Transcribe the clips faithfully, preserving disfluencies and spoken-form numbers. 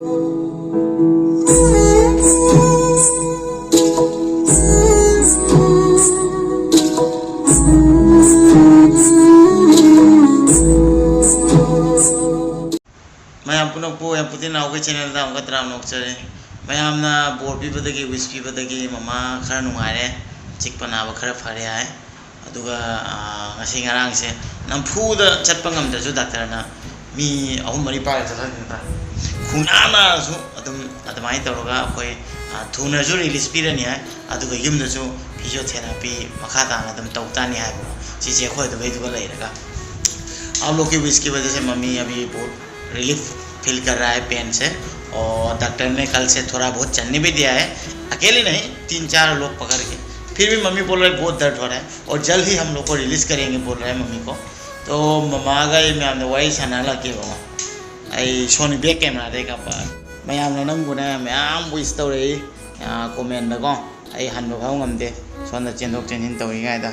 ꯃꯌꯥꯝ ꯄꯨꯝꯅꯃꯛꯄꯨ ꯌꯥꯝ ꯄꯨꯇꯤꯟ ꯅꯥꯎꯒꯤ ꯆꯦꯅꯦꯜꯗ ꯑꯃꯨꯛꯀ ꯇꯔꯥꯝꯅ ꯑꯣꯛꯆꯔꯤ꯫ ꯃꯌꯥꯝꯅ ꯕꯣꯔ ꯄꯤꯕꯗꯒꯤ, ꯋꯤꯁ ꯄꯤꯕꯗꯒꯤ ꯃꯃꯥ ꯈꯔ ꯅꯨꯡꯉꯥꯏꯔꯦ, ꯆꯤꯛꯄ ꯅꯥꯕ ꯈꯔ ꯐꯔꯦ ꯍꯥꯏ꯫ ꯑꯗꯨꯒ, ꯑꯥ, ꯉꯁꯤ ꯉꯔꯥꯡꯁꯦ ꯅꯝꯐꯨꯗ ꯆꯠꯄ ꯉꯝꯗ꯭ꯔꯁꯨ ꯗꯥꯛꯇꯔꯅ ꯃꯤ ꯑꯍꯨꯝ ꯃꯔꯤ ꯄꯥꯏꯔ ꯆꯠꯍꯟꯕ ꯇꯥꯔꯦ꯫ ꯈꯣꯡꯅꯥ ꯅꯥꯔꯁꯨ ꯑꯗꯨꯝ ꯑꯗꯨꯃꯥꯏꯅ ꯇꯧꯔꯒ ꯑꯩꯈꯣꯏ, ꯑꯥ, ꯊꯨꯅꯁꯨ ꯔꯤꯂꯤꯁ ꯄꯤꯔꯅꯤ ꯍꯥꯏ, ꯑꯗꯨꯒ ꯌꯨꯝꯗꯁꯨ ꯐꯤꯖꯤꯑꯣꯊꯦꯔꯥꯄꯤ ꯃꯈꯥ ꯇꯥꯅ ꯑꯗꯨꯝ ꯇꯧ ꯇꯥꯅꯤ ꯍꯥꯏꯕ꯫ ꯁꯤꯁꯦ ꯑꯩꯈꯣꯏ ꯑꯗꯨꯒꯩꯗꯨꯒ ꯂꯩꯔꯒ꯫ आप लोग की विश की वजह से मम्मी अभी बहुत रिलीफ फील कर रहा है पेन से, और डॉक्टर ने कल से थोड़ा बहुत चलने भी दिया है। अकेले नहीं, तीन चार लोग पकड़ के, फिर भी मम्मी बोल रहे बहुत दर्द हो रहा है और जल्द ही हम लोग को रिलीज करेंगे बोल रहे हैं मम्मी को। तो ꯃꯃꯥꯒ ꯑꯩ ꯃꯌꯥꯝꯗ ꯋꯥꯔꯤ ꯁꯥꯟꯅꯍꯜꯂꯛꯀꯦꯕꯀꯣ꯫ ꯑꯩ ꯁꯣꯝꯒꯤ ꯕꯦꯛ ꯀꯦꯃꯦꯔꯥꯗꯩ ꯀꯥꯞꯄꯛꯑꯒꯦ꯫ ꯃꯌꯥꯝꯅ ꯅꯪꯕꯨꯅꯦ ꯃꯌꯥꯝ ꯋꯤꯁ ꯇꯧꯔꯛꯏ, ꯑ, ꯀꯣꯃꯦꯟꯗꯀꯣ꯫ ꯑꯩ ꯍꯟꯕ ꯐꯥꯎ ꯉꯝꯗꯦ, ꯁꯣꯝꯗ ꯆꯦꯟꯊꯣꯛ ꯆꯦꯟꯁꯤꯟ ꯇꯧꯔꯤꯉꯩꯗ꯫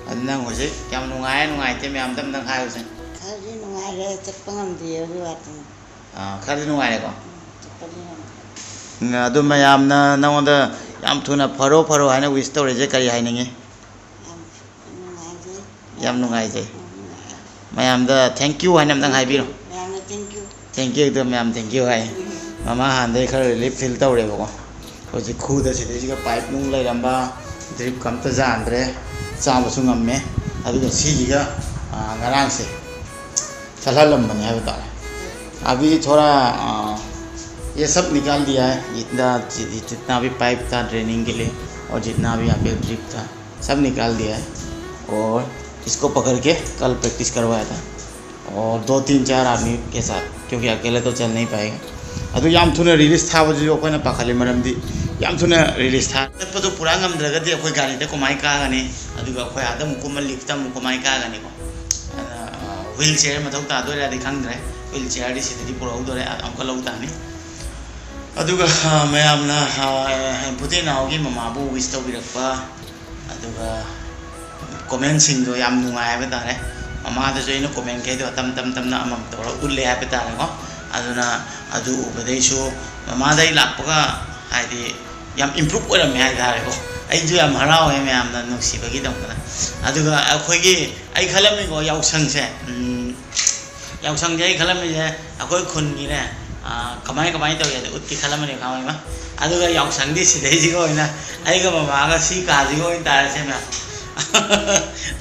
ꯑꯗꯨ ꯅꯪ ꯍꯧꯖꯤꯛ ꯌꯥꯝ ꯅꯨꯡꯉꯥꯏꯔꯦ, ꯅꯨꯡꯉꯥꯏꯇꯦ, ꯃꯌꯥꯝꯗ ꯑꯝꯇꯪ ꯍꯥꯏꯌꯨꯁꯦ꯫ ꯈꯔꯗꯤ ꯅꯨꯡꯉꯥꯏꯔꯦ, ꯆꯠꯄ ꯉꯝꯗꯦ ꯑꯗꯨꯒꯤ ꯋꯥꯗꯨꯅꯤ꯫ ꯑꯥ, ꯈꯔꯗꯤ ꯅꯨꯡꯉꯥꯏꯔꯦꯀꯣ? ꯎꯝ, ꯆꯠꯄꯗꯤ ꯉꯝꯗꯦ꯫ ꯎꯝ, ꯑꯗꯨ ꯃꯌꯥꯝꯅ ꯅꯉꯣꯟꯗ ꯌꯥꯝ ꯊꯨꯅ ꯐꯔꯣ, ꯐꯔꯣ ꯍꯥꯏꯅ ꯋꯤꯁ ꯇꯧꯔꯤꯁꯦ ꯀꯔꯤ ꯍꯥꯏꯅꯤꯡꯉꯤ? ꯌꯥꯝ ꯅꯨꯡꯉꯥꯏꯖꯩ꯫ ꯌꯥꯝ ꯅꯨꯡꯉꯥꯏꯖꯩ꯫ ꯎꯝ, ꯅꯨꯡꯉꯥꯏꯔꯦ꯫ ꯃꯌꯥꯝꯗ thank you ꯍꯥꯏꯅ ꯑꯝꯇꯪ ꯍꯥꯏꯕꯤꯔꯣ꯫ ꯃꯌꯥꯝꯅ thank you꯫ Thank you ꯗꯣ ꯃꯌꯥꯝ thank you ꯍꯥꯏ꯫ ꯎꯝ꯫ ꯃꯃꯥ ꯍꯥꯟꯅꯗꯩ ꯈꯔ ꯔꯤꯂꯤꯐ ꯐꯤꯜ ꯇꯧꯔꯦꯕꯀꯣ꯫ ꯍꯧꯖꯤꯛ ꯈꯨꯗ ꯁꯤꯗꯩꯁꯤꯒ ꯄꯥꯏꯞ ꯅꯨꯡ ꯂꯩꯔꯝꯕ, ꯗ꯭ꯔꯤꯞꯀ ꯑꯝꯇ ꯌꯥꯟꯗ꯭ꯔꯦ, ꯆꯥꯕꯁꯨ ꯉꯝꯃꯦ꯫ ꯑꯗꯨꯒ ꯁꯤꯒꯤꯒ, ꯑꯥ, ꯉꯔꯥꯡꯁꯦ ꯆꯠꯍꯜꯂꯝꯕꯅꯦ ꯍꯥꯏꯕ ꯇꯥꯔꯦ꯫ अभी थोड़ा, आ, ये सब निकाल दिया है, जितना, जि-, जितना भी पाइप था ड्रेनिंग के लिए और जितना भी यहाँ पे ड्रिप था, सब निकाल दिया है। और इसको पकड़ के कल प्रैक्टिस करवाया था। और दो तीन चार आदमी के साथ, क्योंकि अकेले तो चल नहीं पाएगा। ꯑꯗꯨ ꯌꯥꯝ ꯊꯨꯅ ꯔꯤꯂꯤꯁ ꯊꯥꯕꯗꯨꯁꯨ ꯑꯩꯈꯣꯏꯅ ꯄꯥꯈꯠꯂꯤ, ꯃꯔꯝꯗꯤ ꯌꯥꯝ ꯊꯨꯅ ꯔꯤꯂꯤꯁ ꯊꯥ-, ꯆꯠꯄꯗꯣ ꯄꯨꯔꯥ ꯉꯝꯗ꯭ꯔꯒꯗꯤ ꯑꯩꯈꯣꯏ ꯒꯥꯔꯤꯗ ꯀꯃꯥꯏꯅ ꯀꯥꯒꯅꯤ? ꯑꯗꯨꯒ ꯑꯩꯈꯣꯏ ꯑꯥꯗ ꯑꯃꯨꯛ ꯀꯨꯝꯃ ꯂꯤꯐꯇ ꯑꯃꯨꯛ ꯀꯃꯥꯏꯅ ꯀꯥꯒꯅꯤꯀꯣ? ꯑꯗꯨꯅ, ꯑ, ꯋꯤꯜ ꯆꯤꯌꯔ ꯃꯊꯧ ꯇꯥꯗꯣꯏꯔꯥꯗꯤ ꯈꯪꯗ꯭ꯔꯦ꯫ ꯋꯤꯜ ꯆꯤꯌꯔꯗꯤ ꯁꯤꯗꯗꯤ ꯄꯨꯔꯛꯍꯧꯗꯣꯔꯦ, ꯑ-, ꯑꯃꯨꯛꯀ ꯂꯧ ꯇꯥꯅꯤ꯫ ꯑꯗꯨꯒ, ꯑ, ꯃꯌꯥꯝꯅ, ꯑ, ꯍꯦꯝꯐꯨꯇꯦ ꯅꯥꯎꯒꯤ ꯃꯃꯥꯕꯨ ꯋꯤꯁ ꯇꯧꯕꯤꯔꯛꯄ, ꯑꯗꯨꯒ ꯀꯣꯃꯦꯟꯁꯤꯡꯗꯣ ꯌꯥꯝ ꯅꯨꯡꯉꯥꯏ ꯍꯥꯏꯕ ꯇꯥꯔꯦ꯫ ꯃꯃꯥꯗꯁꯨ ꯑꯩꯅ ꯀꯣꯃꯦꯟꯈꯩꯗꯣ ꯇꯝ ꯇꯝ ꯇꯝꯅ ꯑꯃꯃꯝ ꯇꯧꯔꯒ ꯎꯠꯂꯦ ꯍꯥꯏꯕ ꯇꯥꯔꯦꯀꯣ꯫ ꯑꯗꯨꯅ ꯑꯗꯨ ꯎꯕꯗꯩꯁꯨ ꯃꯃꯥꯗ ꯑꯩ ꯂꯥꯛꯄꯒ ꯍꯥꯏꯗꯤ ꯌꯥꯝ improve ꯑꯣꯏꯔꯝꯃꯦ ꯍꯥꯏꯇꯥꯔꯦꯀꯣ꯫ ꯑꯩꯁꯨ ꯌꯥꯝ ꯍꯔꯥꯎꯋꯦ ꯃꯌꯥꯝꯅ ꯅꯨꯡꯁꯤꯕꯒꯤꯗꯃꯛꯇ꯫ ꯑꯗꯨꯒ ꯑꯩꯈꯣꯏꯒꯤ, ꯑꯩ ꯈꯜꯂꯝꯃꯤꯀꯣ, ꯌꯥꯎꯁꯪꯁꯦ, ꯎꯝ, ꯌꯥꯎꯁꯪꯁꯦ ꯑꯩ ꯈꯜꯂꯝꯃꯤꯁꯦ ꯑꯩꯈꯣꯏ ꯈꯨꯟꯒꯤꯅꯦ, ꯑꯥ, ꯀꯃꯥꯏ ꯀꯃꯥꯏꯅ ꯇꯧꯏ ꯑꯗꯨ ꯎꯠꯀꯦ ꯈꯜꯂꯝꯕꯅꯦ, ꯈꯪꯉꯕ? ꯑꯗꯨꯒ ꯌꯥꯎꯁꯪꯗꯤ ꯁꯤꯗꯩꯁꯤꯒ ꯑꯣꯏꯅ ꯑꯩꯒ ꯃꯃꯥꯒ ꯁꯤ ꯀꯥꯁꯤꯒ ꯑꯣꯏꯅ ꯇꯥꯔꯁꯦ ꯃꯌꯥꯝ꯫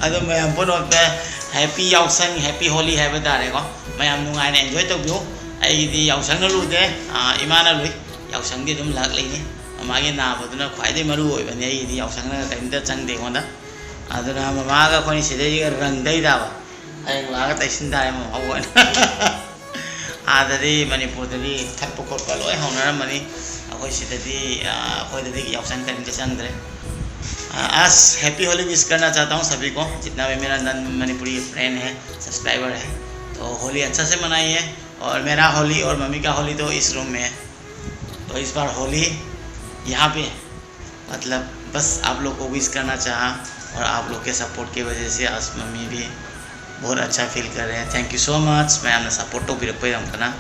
ꯑꯗꯣ ꯃꯌꯥꯝ ꯄꯨꯝꯅꯃꯛꯇ happy ꯌꯥꯎꯁꯪ, happy ꯍꯣꯂꯤ ꯍꯥꯏꯕ ꯇꯥꯔꯦꯀꯣ꯫ ꯃꯌꯥꯝ ꯅꯨꯡꯉꯥꯏꯅ enjoy ꯇꯧꯕꯤꯌꯨ꯫ ꯑꯩꯒꯤꯗꯤ ꯌꯥꯎꯁꯪꯅ ꯂꯨꯗꯦ, ꯑꯥ, ꯏꯃꯥꯅ ꯂꯨꯏ꯫ ꯌꯥꯎꯁꯪꯗꯤ ꯑꯗꯨꯝ ꯂꯥꯛꯂꯤꯅꯤ꯫ ꯃꯃꯥꯒꯤ ꯅꯥꯕꯗꯨꯅ ꯈ꯭ꯋꯥꯏꯗꯒꯤ ꯃꯔꯨ ꯑꯣꯏꯕꯅꯤ꯫ ꯑꯩꯒꯤꯗꯤ ꯌꯥꯎꯁꯪꯅ ꯀꯔꯤꯝꯇ ꯆꯪꯗꯦ ꯑꯩꯉꯣꯟꯗ꯫ ꯑꯗꯨꯅ ꯃꯃꯥꯒ ꯑꯩꯈꯣꯏꯅꯤ ꯁꯤꯗꯩꯁꯤꯒ ꯔꯪ ꯇꯩ ꯇꯥꯕ꯫ ꯍꯌꯦꯡ ꯂꯥꯛꯑꯒ ꯇꯩꯁꯤꯟ ꯇꯥꯔꯦ ꯃꯃꯥ ꯑꯣꯏꯅ꯫ ꯑꯥꯗꯗꯤ ꯃꯅꯤꯄꯨꯔꯗꯗꯤ ꯊꯛꯄ ꯈꯣꯠꯄ ꯂꯣꯏ ꯍꯧꯅꯔꯝꯃꯅꯤ꯫ ꯑꯩꯈꯣꯏ ꯁꯤꯗꯗꯤ, ꯑ, ꯑꯩꯈꯣꯏꯗꯗꯤ ꯌꯥꯎꯁꯪ ꯀꯔꯤꯝꯇ ꯆꯪꯗ꯭ꯔꯦ꯫ अ, आज हैप्पी होली विश करना चाहता हूँ सभी को, जितना भी मेरा नॉन मणिपुरी फ्रेंड है, सब्सक्राइबर है। तो होली अच्छा से मनाइए, और मेरा होली और मम्मी का होली तो इस रूम में है। तो इस बार होली यहाँ पे, मतलब, बस आप लोग को विश करना चाहा, और आप लोग के सपोर्ट की वजह से आज मम्मी भी बहुत अच्छा फील कर रहे हैं। Thank you so much, ꯃꯌꯥꯝꯅ ꯁꯞꯄꯣꯔꯠ ꯇꯧꯕꯤꯔꯛꯄꯒꯤꯗꯃꯛꯇꯅ꯫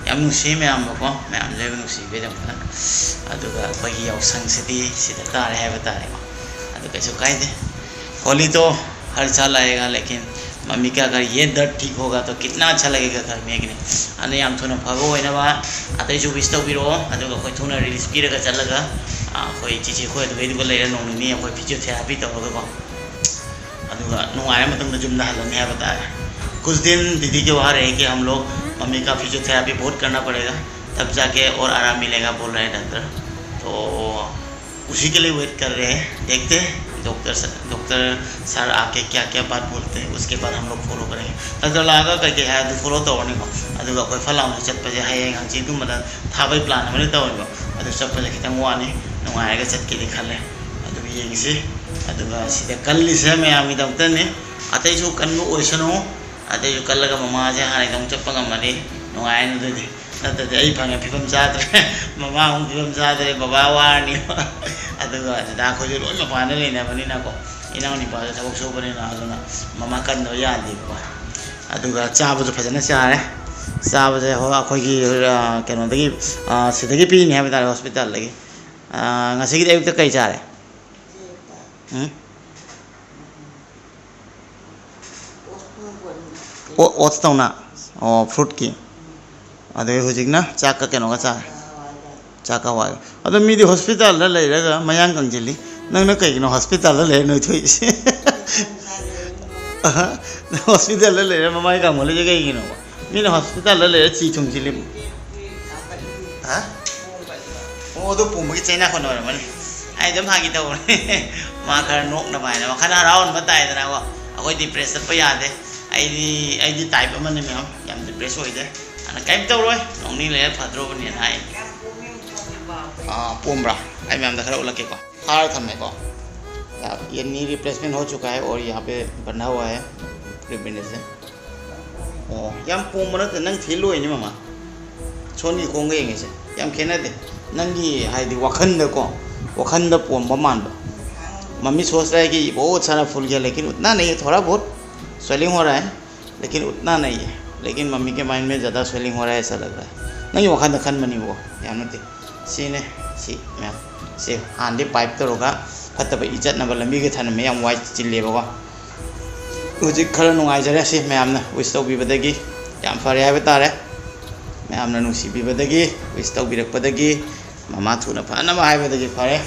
ꯌꯥꯝ ꯅꯨꯡꯁꯤ ꯃꯌꯥꯝꯕꯀꯣ, ꯃꯌꯥꯝ ꯂꯣꯏꯅ ꯅꯨꯡꯁꯤꯕꯤꯔꯛꯄꯅ꯫ ꯑꯗꯨꯒ ꯑꯩꯈꯣꯏꯒꯤ ꯌꯥꯎꯁꯪꯁꯤꯗꯤ ꯁꯤꯗ ꯇꯥꯔꯦ ꯍꯥꯏꯕ ꯇꯥꯔꯦꯀꯣ꯫ ꯑꯗꯨ ꯀꯩꯁꯨ ꯀꯥꯏꯗꯦ꯫ होली तो हर साल आएगा, लेकिन मम्मी का अगर ये दर्द ठीक होगा तो कितना अच्छा लगेगा घर में, कि नहीं? ꯑꯗꯨ ꯌꯥꯝ ꯊꯨꯅ ꯐꯕ ꯑꯣꯏꯅꯕ ꯑꯇꯩꯁꯨ ꯋꯤꯁ ꯇꯧꯕꯤꯔꯛꯑꯣ꯫ ꯑꯗꯨꯒ ꯑꯩꯈꯣꯏ ꯊꯨꯅ ꯔꯤꯂꯤꯐ ꯄꯤꯔꯒ ꯆꯠꯂꯒ, ꯑ, ꯑꯩꯈꯣꯏ ꯆꯤꯆꯦ ꯈꯣꯏ ꯑꯗꯨꯒꯩꯗꯨꯒ ꯂꯩꯔ ꯅꯣꯡ ꯅꯤꯅꯤ ꯑꯩꯈꯣꯏ ꯐꯤꯖꯤꯑꯣꯊꯦꯔꯥꯄꯤ ꯇꯧꯔꯒꯀꯣ, ꯑꯗꯨꯒ ꯅꯨꯡꯉꯥꯏꯔ ꯃꯇꯨꯡꯗ ꯌꯨꯝꯗ ꯍꯜꯂꯅꯤ ꯍꯥꯏꯕ ꯇꯥꯔꯦ꯫ कुछ दिन दीदी के वहाँ रह के हम लोग मम्मी का फिजियोथेरेपी बहुत करना पड़ेगा, तब जाके और आराम मिलेगा बोल रहे हैं डॉक्टर। तो उसी के लिए वेट कर रहे हैं, देखते हैं डॉक्टर सर, डॉक्टर सर आके क्या क्या बात बोलते हैं, उसके बाद हम लोग फॉलो करेंगे। ꯗꯥꯛꯇꯔ ꯂꯥꯛꯑꯒ ꯀꯩꯀꯩ ꯍꯥꯏ ꯑꯗꯨ ꯐꯣꯂꯣ ꯇꯧꯔꯅꯤꯀꯣ꯫ ꯑꯗꯨꯒ ꯑꯩꯈꯣꯏ ꯐꯠ ꯂꯥꯎꯅ ꯆꯠꯄꯁꯦ ꯍꯌꯦꯡ ꯍꯪꯆꯤꯠꯀꯨꯝꯕꯗ ꯊꯥꯕꯩ ꯄ꯭ꯂꯥꯟ ꯑꯃꯗꯤ ꯇꯧꯋꯦꯕ꯫ ꯑꯗꯨ ꯆꯠꯄꯁꯦ ꯈꯤꯇꯪ ꯋꯥꯅꯤ, ꯅꯨꯡꯉꯥꯏꯔꯒ ꯆꯠꯀꯦꯗꯤ ꯈꯜꯂꯦ꯫ ꯑꯗꯨ ꯌꯦꯡꯁꯤ꯫ ꯑꯗꯨꯒ ꯁꯤꯗ ꯀꯜꯂꯤꯁꯦ ꯃꯌꯥꯝꯒꯤꯗꯃꯛꯇꯅꯤ꯫ ꯑꯇꯩꯁꯨ ꯀꯟꯕ ꯑꯣꯏꯁꯅꯨ꯫ ꯑꯇꯩꯁꯨ ꯀꯜꯂꯒ ꯃꯃꯥꯁꯦ ꯍꯥꯟꯅꯒꯤ ꯑꯃꯨꯛ ꯆꯠꯄ ꯉꯝꯃꯗꯤ ꯅꯨꯡꯉꯥꯏꯔꯅꯤ꯫ ꯑꯗꯨꯗꯤ ꯅꯠꯇ꯭ꯔꯗꯤ ꯑꯩ ꯐꯪꯉꯦ ꯐꯤꯕꯝ ꯆꯥꯗ꯭ꯔꯦ꯫ ꯃꯃꯥ ꯑꯃꯨꯛ ꯐꯤꯕꯝ ꯆꯥꯗ꯭ꯔꯦ, ꯕꯕꯥ ꯋꯥꯔꯅꯤ꯫ ꯑꯗꯨꯒ ꯗꯗꯥ ꯑꯩꯈꯣꯏꯁꯨ ꯂꯣꯏ ꯃꯄꯥꯟꯗ ꯂꯩꯅꯕꯅꯤꯅꯀꯣ, ꯏꯅꯥꯎ ꯅꯨꯄꯥꯁꯨ ꯊꯕꯛ ꯁꯨꯕꯅꯤꯅ, ꯑꯗꯨꯅ ꯃꯃꯥ ꯀꯟꯗꯕ ꯌꯥꯗꯦꯕꯀꯣ꯫ ꯑꯗꯨꯒ ꯆꯥꯕꯁꯨ ꯐꯖꯅ ꯆꯥꯔꯦ꯫ ꯆꯥꯕꯁꯦ ꯍꯣꯏ, ꯑꯩꯈꯣꯏꯒꯤ, ꯑ, ꯀꯩꯅꯣꯗꯒꯤ, ꯑ, ꯁꯤꯗꯒꯤ ꯄꯤꯔꯤꯅꯤ ꯍꯥꯏꯕ ꯇꯥꯔꯦ, ꯍꯣꯁꯄꯤꯇꯥꯜꯗꯒꯤ꯫ ꯑ, ꯉꯁꯤꯒꯤꯗꯤ ꯑꯌꯨꯛꯇ ꯀꯩ ꯆꯥꯔꯦ? ꯎꯝ? ꯑꯣ, ꯑꯣꯠꯁ ꯇꯧꯅ? ꯑꯣ, ꯐ꯭ꯔꯨꯠꯀꯤ꯫ ꯑꯗꯩ ꯍꯧꯖꯤꯛꯅ ꯆꯥꯛꯀ ꯀꯩꯅꯣꯒ ꯆꯥꯔꯦ꯫ ꯆꯥꯛꯀ ꯍꯋꯥꯏꯒ꯫ ꯑꯗꯣ ꯃꯤꯗꯤ ꯍꯣꯁꯄꯤꯇꯥꯜꯗ ꯂꯩꯔꯒ ꯃꯌꯥꯡ ꯀꯪꯁꯤꯜꯂꯤ꯫ ꯅꯪꯅ ꯀꯩꯒꯤꯅꯣ ꯍꯣꯁꯄꯤꯇꯥꯜꯗ ꯂꯩꯔ ꯅꯣꯏꯊꯣꯛꯏꯁꯦ? ꯅꯪ ꯍꯣꯁꯄꯤꯇꯥꯜꯗ ꯂꯩꯔ ꯃꯃꯥꯏ ꯀꯪꯃꯜꯂꯤꯁꯦ ꯀꯩꯒꯤꯅꯣꯕ? ꯃꯤꯅ ꯍꯣꯁꯄꯤꯇꯥꯜꯗ ꯂꯩꯔ ꯆꯤ ꯊꯨꯡꯁꯤꯜꯂꯤ꯫ ꯍꯥ? ꯑꯣ, ꯑꯗꯨ ꯄꯨꯝꯕꯒꯤ ꯆꯩꯅꯥ ꯈꯣꯟ ꯑꯣꯏꯔꯝꯃꯅꯤ꯫ ꯑꯩ ꯑꯗꯨꯝ ꯐꯥꯒꯤ ꯇꯧꯕꯅꯦ꯫ ꯃꯥ ꯈꯔ ꯅꯣꯛꯅꯕ ꯍꯥꯏꯅ ꯋꯥꯈꯜ ꯍꯔꯥꯎꯍꯟꯕ ꯇꯥꯏꯗꯅꯀꯣ꯫ ꯑꯩꯈꯣꯏ ꯗꯤꯄ꯭ꯔꯦꯁ ꯆꯠꯄ ꯌꯥꯗꯦ꯫ ꯑꯩꯗꯤ, ꯑꯩꯗꯤ ꯇꯥꯏꯞ ꯑꯃꯅꯤ ꯃꯌꯥꯝ, ꯌꯥꯝ ꯗꯤꯄ꯭ꯔꯦꯁ ꯑꯣꯏꯗꯦ꯫ ꯑꯗꯨꯅ ꯀꯔꯤꯝ ꯇꯧꯔꯣꯏ, ꯅꯣꯡ ꯅꯤꯅꯤ ꯂꯩꯔ ꯐꯗ꯭ꯔꯣꯕꯅꯦꯅ ꯍꯥꯏ꯫ ꯑꯥ, ꯄꯣꯝꯕ꯭ꯔꯥ? ꯑꯩ ꯃꯌꯥꯝꯗ ꯈꯔ ꯎꯠꯂꯛꯀꯦꯀꯣ꯫ ꯐꯥꯔ ꯊꯝꯃꯦꯀꯣ꯫ ये नी रिप्लेसमेंट हो चुका है और यहाँ पे बंधा हुआ है पूरे महीने से। ꯑꯣ, ꯌꯥꯝ ꯄꯣꯝꯕ ꯅꯠꯇꯦ, ꯅꯪ ꯐꯤꯜ ꯑꯣꯏꯅꯤ ꯃꯃꯥ꯫ ꯁꯣꯝꯒꯤ ꯈꯣꯡꯒ ꯌꯦꯡꯉꯤꯁꯦ ꯌꯥꯝ ꯈꯦꯠꯅꯗꯦ꯫ ꯅꯪꯒꯤ ꯍꯥꯏꯗꯤ ꯋꯥꯈꯜꯗꯀꯣ, ꯋꯥꯈꯜꯗ ꯄꯣꯝꯕ ꯃꯥꯟꯕ꯫ मम्मी सोच रहा है कि बहुत सारा फूल गया, लेकिन उतना नहीं है, थोड़ा बहुत स्वेलिंग हो रहा है, लेकिन उतना नहीं है। लेकिन मम्मी के माइंड में ज़्यादा स्वेलिंग हो रहा है ऐसा लग रहा है। ꯅꯪꯒꯤ ꯋꯥꯈꯜꯗ ꯈꯟꯕꯅꯤꯕꯀꯣ, ꯌꯥꯝ ꯅꯠꯇꯦ꯫ ꯁꯤꯅꯦ, ꯁꯤ ꯃꯌꯥꯝ꯫ ꯁꯤ ꯍꯥꯟꯅꯗꯤ ꯄꯥꯏꯞ ꯇꯧꯔꯒ ꯐꯠꯇꯕ ꯏ ꯆꯠꯅꯕ ꯂꯝꯕꯤꯒ ꯊꯅꯝꯃꯦ, ꯌꯥꯝ ꯋꯥꯏ ꯆꯤꯜꯂꯦꯕꯀꯣ꯫ ꯍꯧꯖꯤꯛ ꯈꯔ ꯅꯨꯡꯉꯥꯏꯖꯔꯦ꯫ ꯁꯤ ꯃꯌꯥꯝꯅ ꯋꯤꯁ ꯇꯧꯕꯤꯕꯗꯒꯤ ꯌꯥꯝ ꯐꯔꯦ ꯍꯥꯏꯕ ꯇꯥꯔꯦ꯫ ꯃꯌꯥꯝꯅ ꯅꯨꯡꯁꯤꯕꯤꯕꯗꯒꯤ, ꯋꯤꯁ ꯇꯧꯕꯤꯔꯛꯄꯗꯒꯤ, ꯃꯃꯥ ꯊꯨꯅ ꯐꯅꯕ ꯍꯥꯏꯕꯗꯒꯤ ꯐꯔꯦ꯫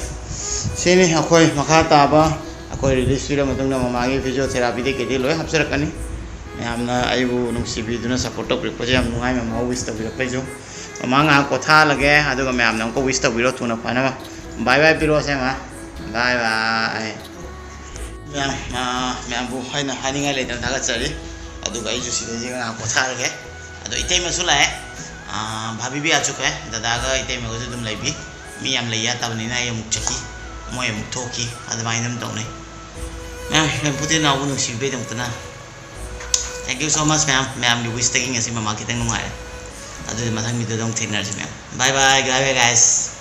ꯁꯤꯅꯤ ꯑꯩꯈꯣꯏ ꯃꯈꯥ ꯇꯥꯕ, ꯑꯩꯈꯣꯏ ꯔꯤꯂꯤꯁ ꯄꯤꯔ ꯃꯇꯨꯡꯗ ꯃꯃꯥꯒꯤ ꯐꯤꯖꯤꯑꯣꯊꯦꯔꯥꯄꯤꯗꯤ ꯀꯩꯗꯤ ꯂꯣꯏ ꯍꯥꯞꯆꯔꯛꯀꯅꯤ꯫ ꯃꯌꯥꯝꯅ ꯑꯩꯕꯨ ꯅꯨꯡꯁꯤꯕꯤꯗꯨꯅ ꯁꯞꯄꯣꯔꯠ ꯇꯧꯕꯤꯔꯛꯄꯁꯦ ꯌꯥꯝ ꯅꯨꯡꯉꯥꯏ, ꯃꯃꯥ ꯋꯤꯁ ꯇꯧꯕꯤꯔꯛꯄꯩꯁꯨ꯫ ꯃꯃꯥ ꯉꯥꯏꯍꯥꯛ ꯄꯣꯊꯥꯍꯜꯂꯒꯦ, ꯑꯗꯨꯒ ꯃꯌꯥꯝꯅ ꯑꯃꯨꯛꯀ ꯋꯤꯁ ꯇꯧꯕꯤꯔꯣ ꯊꯨꯅ ꯐꯅꯕ꯫ ꯕꯥꯏ ꯕꯥꯏ ꯄꯤꯔꯛꯑꯣꯁꯦ, ꯃꯃꯥ꯫ ꯕꯥꯏ ꯕꯥꯏ꯫ ꯃꯌꯥꯝ, ꯑ, ꯃꯌꯥꯝꯕꯨ ꯑꯩꯅ ꯍꯥꯏꯅꯤꯡꯉꯥꯏ ꯂꯩꯇꯅ ꯊꯥꯒꯠꯆꯔꯤ꯫ ꯑꯗꯨꯒ ꯑꯩꯁꯨ ꯁꯤꯗꯩꯁꯤꯗ ꯉꯥꯏꯍꯥꯛ ꯄꯣꯊꯥꯔꯒꯦ꯫ ꯑꯗꯣ ꯏꯇꯩꯃꯁꯨ ꯂꯥꯛꯑꯦ꯫ ꯑ, ꯚꯥꯕꯤ ꯕꯤ ꯑꯥ ꯆꯨꯀꯦ꯫ ꯗꯗꯥꯒ ꯏꯇꯩꯃꯒꯁꯨ ꯑꯗꯨꯝ ꯂꯩꯕꯤ꯫ ꯃꯤ ꯌꯥꯝ ꯂꯩ ꯌꯥꯗꯕꯅꯤꯅ ꯑꯩ ꯑꯃꯨꯛ ꯆꯠꯈꯤ, ꯃꯣꯏ ꯑꯃꯨꯛ ꯊꯣꯛꯈꯤ, ꯑꯗꯨꯃꯥꯏꯅ ꯑꯗꯨꯝ ꯇꯧꯅꯩ꯫ ꯃꯌꯥꯝ, ꯃꯌꯥꯝ ꯄꯨꯟꯅ ꯅꯥꯎꯕꯨ ꯅꯨꯡꯁꯤꯕꯤꯕꯩꯗꯃꯛꯇꯅ thank you so much ꯃꯌꯥꯝ꯫ ꯃꯌꯥꯝꯒꯤ ꯋꯤꯁꯇꯒꯤ ꯉꯁꯤ ꯃꯃꯥ ꯈꯤꯇꯪ ꯅꯨꯡꯉꯥꯏꯔꯦ꯫ ꯑꯗꯨꯗꯤ ꯃꯊꯪ ꯚꯤꯗꯤꯑꯣꯗ ꯑꯃꯨꯛ ꯊꯦꯡꯅꯔꯁꯤ ꯃꯌꯥꯝ꯫ Bye bye, bye bye guys꯫